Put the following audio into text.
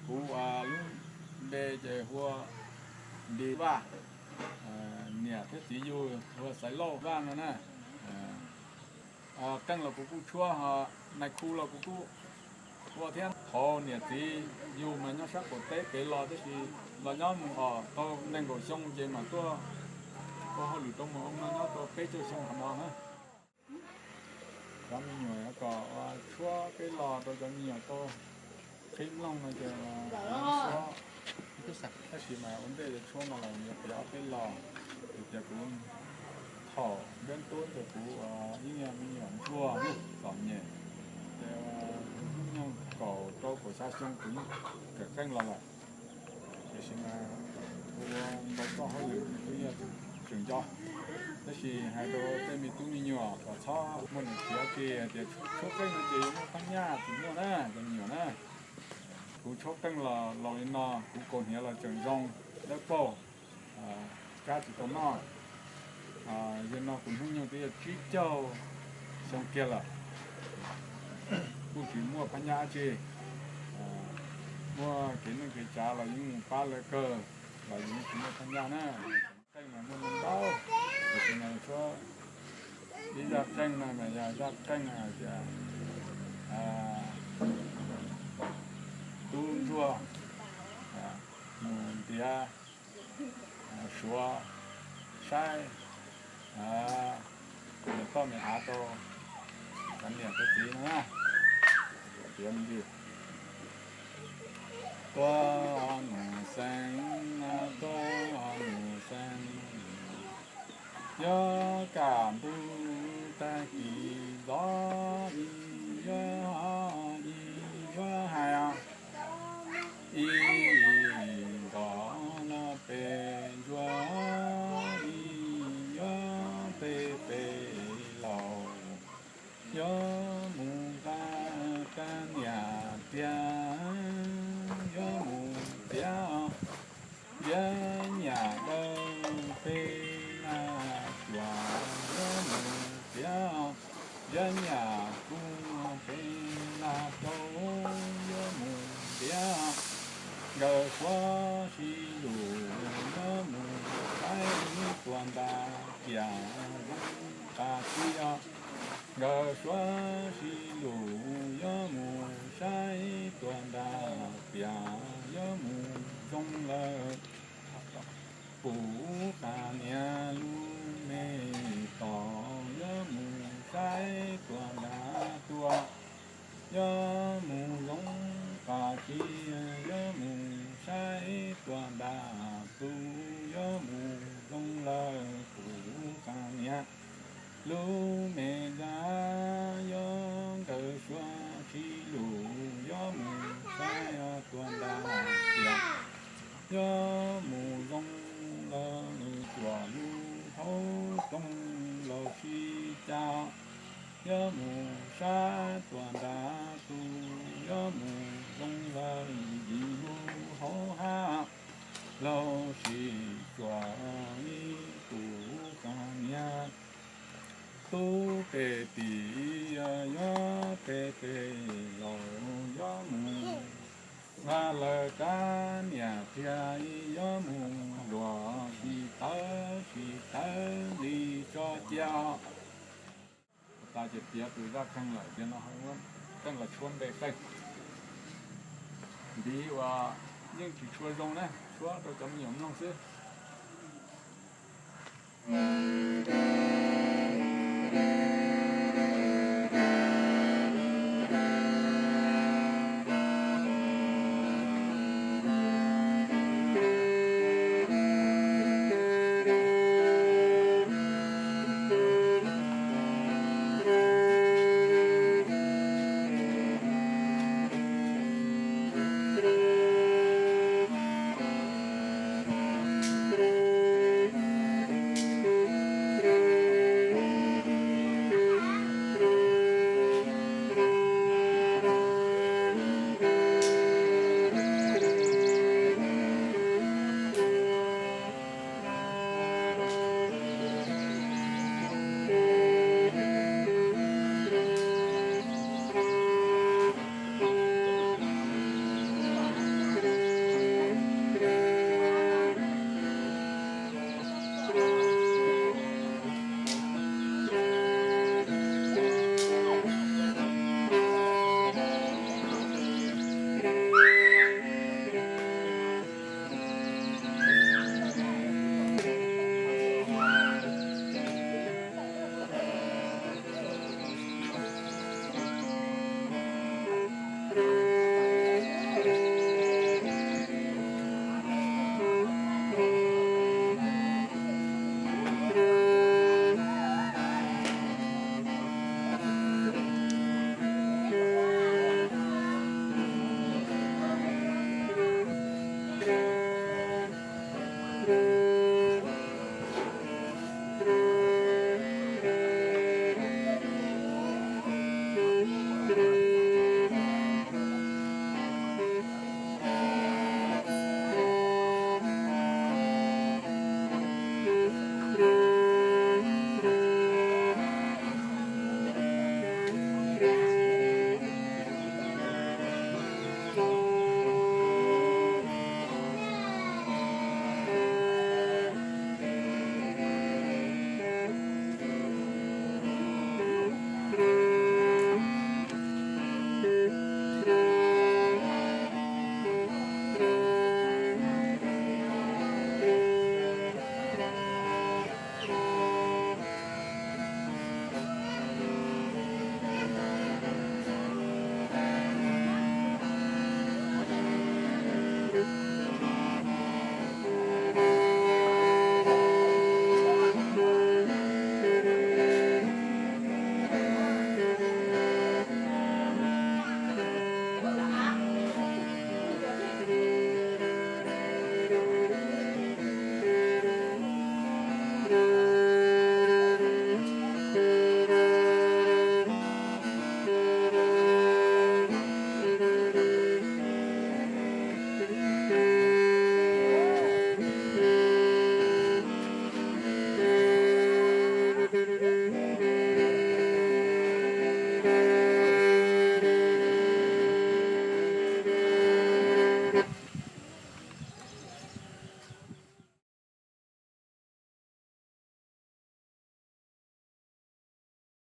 Kuv lub npe ces hu ua Nti Vaj, niam thiab txiv yug hu ua Xaiv Lauj Vaj no na. Qeej los kuv kuj tshuab, ho nais khu los kuv kuj ua thiab. Thaum niam txiv yug mas nyob sab qaum teb pem los, tab sis los nyob mus os tau nees nkaum xyoo ces mam tuaj ua hauj lwm rau mus no nyob tau peb caug xyoo hmo na. Cov me nyuam kom tshuab peb los rau cov me nyuam tau qhib mloog no ces tshuab. Tab sis mas ua ntej yuav tshuab no los yuav piav ob peb los, vim tias kuv thaum npeb tub ces kuv yeej yog me nyuam ntsuag txom nyem, ces hnub nyoog kaum rau kaum xya xyoo kuv yeej kawm qeej los lawm. Tiam sis mas kuv ua tau txoj hauj lwm kuj yog tseem nco, tab sis hais rau tej me tub me nyuam kom txhob muaj niam txiv tsis hais tias tshuab qeej no ces yuav muaj phab nyaj, tsis muaj na cov me nyuam na. Kuv tshuab qeej los laus li no, kuv kaus hniav los tseem zoo dawb paug, kab tsis tau noj. Yog no kuv hnub nyoog twb yog tsib caug xyoo kiag lawm, kuj tsis muaj phab nyaj dab tsi. Muaj kev neej kev tsav los yeej mus pab lawv kawg, los yeej tsis muaj phab nyaj na. Qeej mas muaj ntau, tiam sis mas tshuab ib zaj qeej no mas yog zaj qeej hais tias tub ntsuag mus ntiav suav saib niam toj me av rau cov niam cov txiv no na. Piav me ntsis. Tuaj mus xeeb, tuaj mus xeeb, yuav kaj ntug tag kis ntxov ib yuav, ib yuav hais os, ib ntos no pem ntsuag, ib yuav pem pem laus, yuav mus nqa, nqa niam tiag, yuav mus tiav, tiav niam dawb peb nag cuam, yuav mus tiav, tiav niam kuj peb nag rau, yuav mus tiav, nkawd suav sib lus, yuav mus saib tuam ntas piam, qas tib os, nkawd suav sib lus, yuav mus saib tuam ntas piam, yuav mus zoo lawm puv qas niam lub me tos, yuav mus saib tuam ntas tuaj, yuav mus zoo qas tib, yuav mus saib tuam ntas tu, yuav mus zoo lawm puv qas niam lub me zaj, yuav nkawd suav sib lus, yuav mus saib tuam ntas piam, yuav mus zoo lawm cuam lub hauv ploog los sib cag, yuav mus saib tuam ntas tu, yuav mus zoo lawm yim lub hauv hav, los sis cuam ib puv qas niam tub pem tim, yuav pem pem laus, yuav mus nqa lawm rab niam tiag, yuav mus luam tsis tawv tsis tawv li tso cia. Tas ces piav tus zaj qeej lawm, tiam no qeej los tshuab npe qeej. Ntiv uas yeej tsis tshua zoo na, tshuab rau cov me nyuam mloog xwb.